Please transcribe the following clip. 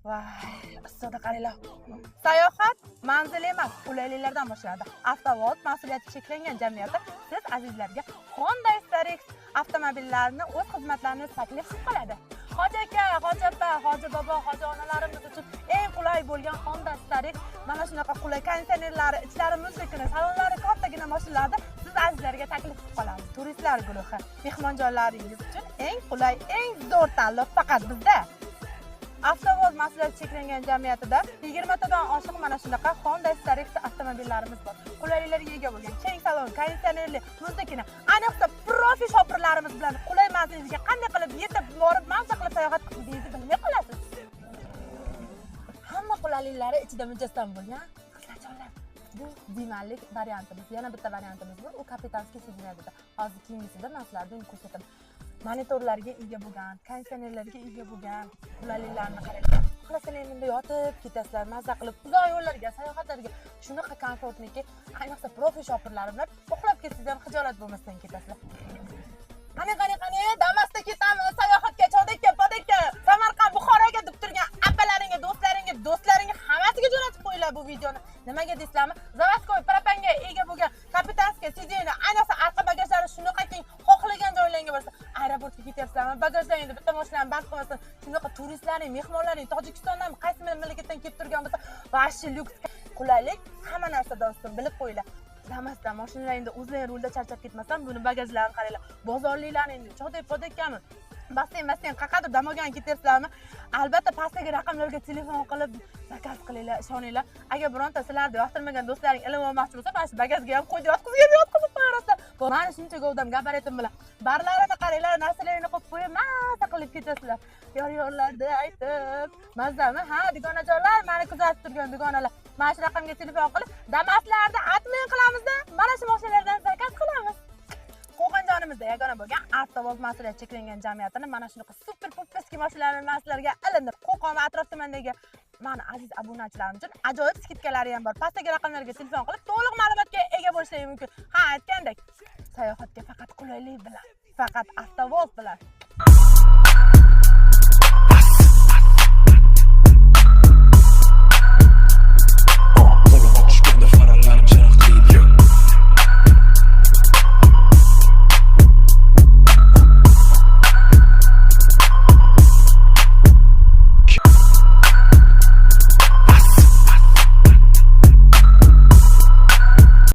Voy, issiqda qaranglar. Sayohat manzil emas, qulayliklardan boshlanadi. Avtovoz mas'uliyati cheklangan jamiyati siz azizlarga Honda Starex avtomobillarini o'z xizmatlarini taklif qilib qoladi. Hoji aka, hoji opa, hoji bobo, hoji onalarimiz uchun eng qulay bo'lgan Honda Starex mana shunaqa qulay konditsionerlari, ichlari muzdekina, salonlari kattagina mashinalarni siz azizlarga taklif qilib qolamiz. Turistlar guruhi mehmonjonlaringiz uchun eng qulay, eng zo'r tanlov faqat bizda. Avtovoz mas'uliyati cheklangan jamiyatida 20 tadan oshiq mana shunaqa Honda Starex avtomobillarimiz bor. Qulayliklarga ega bo'lgan, keng salon, konditsionerli, muzdekina, ayniqsa profi shopirlarimiz bilan qulay manzilingizga qanday qilib yetib borib, mazza qilib sayohat qilishni bilmay qolasiz. Hamma qulayliklari ichida mujassam bo'lgan qizlarjonlar. Bu divanlik variantimiz. Yana bitta variantimiz bor, u капитанский сиденье da. Hozir keyingisida men sizlarga uni ko'rsataman. Monitorlarga ega bo'lgan, konditsionerlarga ega bo'lgan qulayliklarni qaranglar. Xohlasangiz bunda yotib ketasizlar, mazza qilib uzoq yo'llarga, sayohatlarga shunaqa komfortniki, ayniqsa profi shopirlari bilan uxlab ketsangiz ham xijolat bo'lmasdan ketasizlar. Qani, qani, qani, Damasda ketamiz sayohatga, Chodakka, Podakka, Samarqand, Buxoroga deb turgan apalaringga, do'stlaringga, do'stlaringga hammasiga jo'natib qo'yinglar bu videoni. Nimaga deysizlarmi? Заводской propanga ega bo'lgan капитанский сиденье, ayniqsa arqa bagajlari shunaqa keng, xohlagan joylarga borsa, aeroportga ketyapsizlarmi? Bagajlaringni bitta mashinani band qilmasdan, shunaqa turistlaring, mehmonlaring Tojikistondan, qaysi mamlakatdan kelib turgan bo'lsa, вообще lyuks qulaylik hamma narsadan ustun, bilib qo'yinglar. Damasda mashinalar o'zlaring rulda charchab ketmasdan buni bagajlarini qaranglar. Bozorliklarni endi Chodak Podakkami? Basseyn, basseyn, qayerqadir dam olgani ketyapsizlarmi? Albatta pastdagi raqamlarga telefon qilib zakaz qilinglar, ishoninglar. Agar bironta sizlarni yoqtirmagan do'stlaring ilm olmoqchi bo'lsa, mana shu bagajga ham qo'yib yotqizgan, yotqizib qo'yaverasizlar. Mana shuncha gavdam gabaritim bilan. Barlarini qaranglar, narsalaringni qo'yib qo'yib, mazza qilib ketasizlar. Yor yorlarda aytib, mazzami? Ha, dugonajonlar, mani kuzatib turgan dugonalar. Mana shu raqamga telefon qilib, Damaslarni отмен qilamizda, mana shu mashinalardan zakaz qilamiz. Qo'qonjonimizda yagona bo'lgan Avtovoz mas'uliyati cheklangan jamiyatini mana shunaqa супер пуперский mashinalarni man sizlarga ilinib, Qo'qon va atrof tumandagi mani aziz obunachilarim uchun ajoyib скидка lari ham bor. Pastdagi raqamlarga telefon qilib to'liq ma'lumotga ega bo'lishingiz mumkin. Ha, aytgandek, sayohatga faqat qulaylik bilan, faqat Avtovoz bilan.